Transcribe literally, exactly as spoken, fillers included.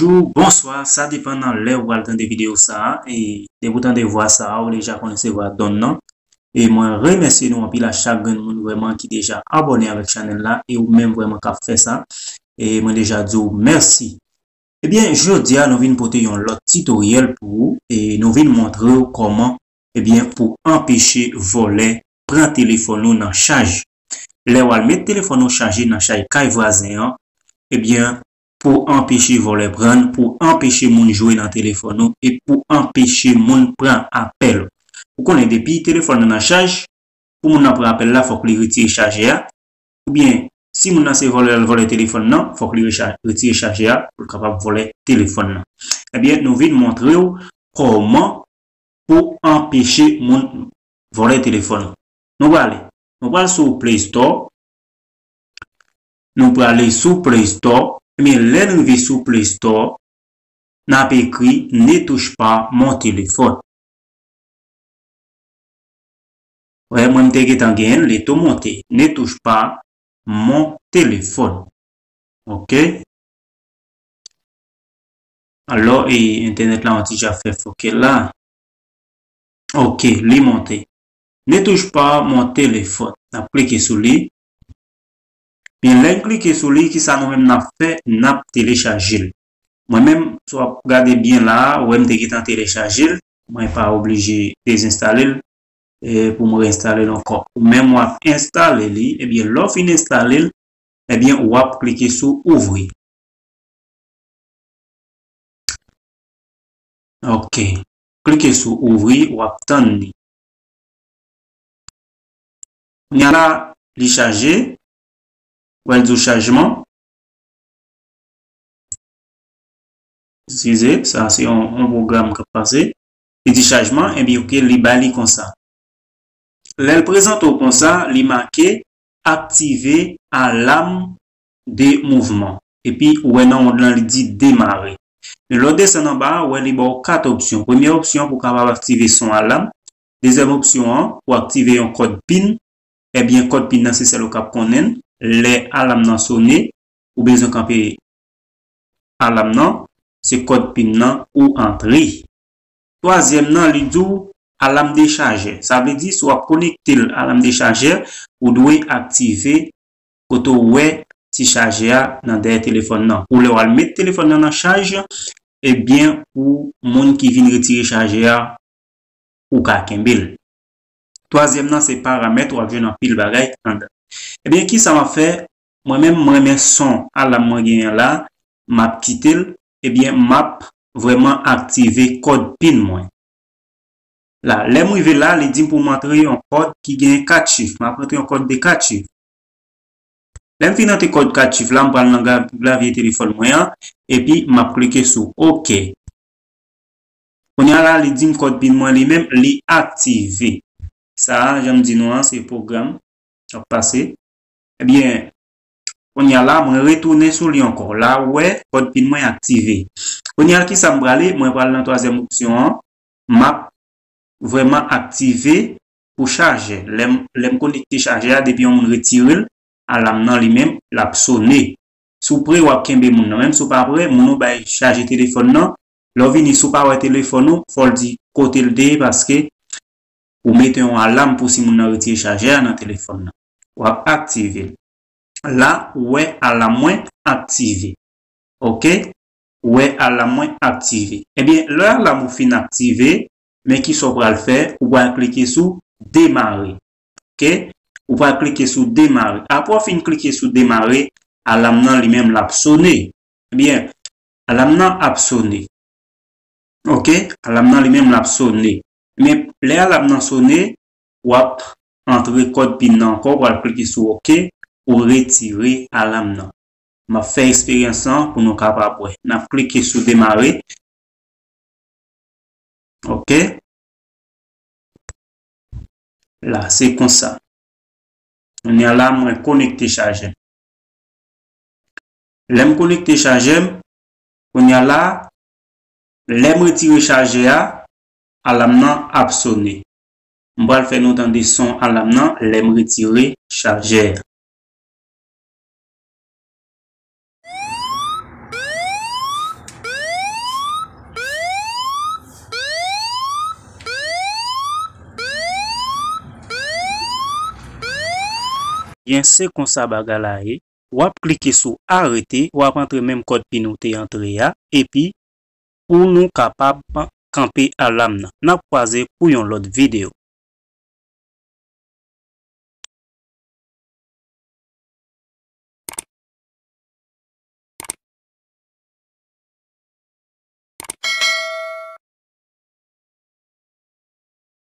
bonjou, bonswa, sa depann nan lè ou al tande videyo sa a. E depi w tande vwa sa a, ou deja konnen se vwa Don nan. E mwen remèsye nou anpil a chak grenn moun vrèman ki deja abòne avèk chanèl la e ou menm vrèman k ap fè sa. E mwen deja di w mèsi. Ebyen, jodi a nou vin pote yon lòt titoryèl pou ou e nou vin montre w kòman, ebyen, pou anpeche vòlè pran telefòn ou nan chaj. Lè w al met telefòn ou chaje nan chaj kay vwazen an, ebyen, pou anpeche vòlè pran, pou anpeche moun jwe nan telefòn ou e pou anpeche moun pran apèl ou. Ou konnen depi telefòn nan nan chaj, pou moun nan pran apèl la, fòk li retire chajè a. Oubyen, si moun nan se vòlè, l vòlè telefòn nan, fòk li recha-, retire chajè a pou l kapab vòlè telefòn nan. Ebyen, nou vin montre w kòman pou anpeche moun vòlè telefòn ou. Nou prale. Nou pral sou Play Store. Nou prale sou Play Store. Ebyen, lè n rive sou Play Store, n ap ekri Ne touche pas mon téléphone. Wè, mwen m te gentan genyen l, li tou monte. Ne touche pas mon téléphone. Ok. Alò, e, entènèt la yon ti jan fè fòkè la. Ok, li monte. Ne touche pas mon téléphone. N ap klike sou li. Byen, lè n klike sou li, kisa nou menm n ap fè? N ap telechaje l. Mwen menm, si w ap gade byen la a, ou wè m te gentan telechaje l. Mwen pa oblije dezenstale l, e, pou m reenstale l ankò. Ou menm w ap enstale li, ebyen, lè w fin enstale l, ebyen, w ap klike sou ouvri. Ok. Klike sou ouvri, w ap tann li. Kounye a la, li chaje. Wè l di w chajman. Eskize, sa se yon, yon pwogram k ap pase. Li di chajman, ebyen, ok, li ba li konsa. Lè l prezante w konsa, li make aktive alam de mouvman. Epi, ou wè nan wonn lan, li di demare. Men lè w desann anba a, ou wè li ba w kat opsyon. Premyè opsyon pou w kapab aktive son alam. Dezyèm opsyon an, pou w aktive yon kòd pin. Ebyen, kòd pin nan se sèl ou k ap konnen l. Lè alam nan sone, ou bezwen kanpe alam nan, se kòd pin nan ou antre. Twazyèm nan, li di w alam de chajè. Sa vle di, si w ap konekte l alam de chajè, ou dwe aktive kote w wè ti chajè a nan dèyè telefòn nan. Pou lè w al met telefòn nan nan chaj, ebyen, pou moun ki vin retire chajè a, ou ka kenbe l. Twazyèm nan, se paramèt, w ap jwenn anpil bagay anndan. Ebyen, kisa m ap fè? Mwen menm, mwen renmen son alam mwen genyen la, m ap kite l, ebyen, m ap vrèman aktive kòd pin mwen. La, lè m rive la, li di m pou m antre yon kòd ki gen kat chif. M ap antre yon kòd de kat chif. Lè m fin antre kòd kat chif la, m pral nan gra-, klavye telefòn mwen an, epi m ap klike sou OK. Kounye a la, li di m kòd pin mwen li menm, li aktive. Sa a, jan m di nou an, se pwogram k ap pase. Ebyen, kounye a la, mwen retounen sou li ankò. La, ou wè, kòd pin mwen aktive. Kounye a, kisa m prale? Mwen pral nan twazyèm opsyon an. M ap vrèman aktive pou chajè. Lè m, lè m konekte chajè a, depi yon moun retire l, alam nan li menm, l ap sone. Si w pre, w ap kenbe moun nan. Menm si w pa pre, moun ou bay chaje telefòn nan, lè w vini, si w pa wè telefòn ou, fò l di kote l te ye, paske ou mete yon alam pou si moun nan retire chajè a nan telefòn nan. W ap aktive l. La, ou wè alam mwen aktive. Ok? Ou wè alam mwen aktive. Ebyen, lè alam ou fin aktive, men kisa w pral fè? Ou pral klike sou demare. Ok? Ou pral klike sou demare. Apre w fin klike sou demare, alam nan li menm l ap sone. Ebyen, alam nan ap sone. Ok? Alam nan li menm l ap sone. Men lè alam nan sone, w ap antre kòd pin nan ankò, w al klike sou OK pou retire alam nan. M ap fè eksperyans lan pou nou kapab wè. N ap klike sou demare. Ok? La, se konsa. Kounye a la, mwen konekte chajè m. Lè m konekte chajè m, kounye a la, lè m retire chajè a, alam nan ap sone. M pral fè nou tande son alam nan lè m retire chajè a. Ebyen, se konsa bagay la ye. W ap klike sou arete, w ap antre menm kòd pin ou te antre a, epi pou nou kapab kanpe alam nan. N ap kwaze pou yon lòt videyo.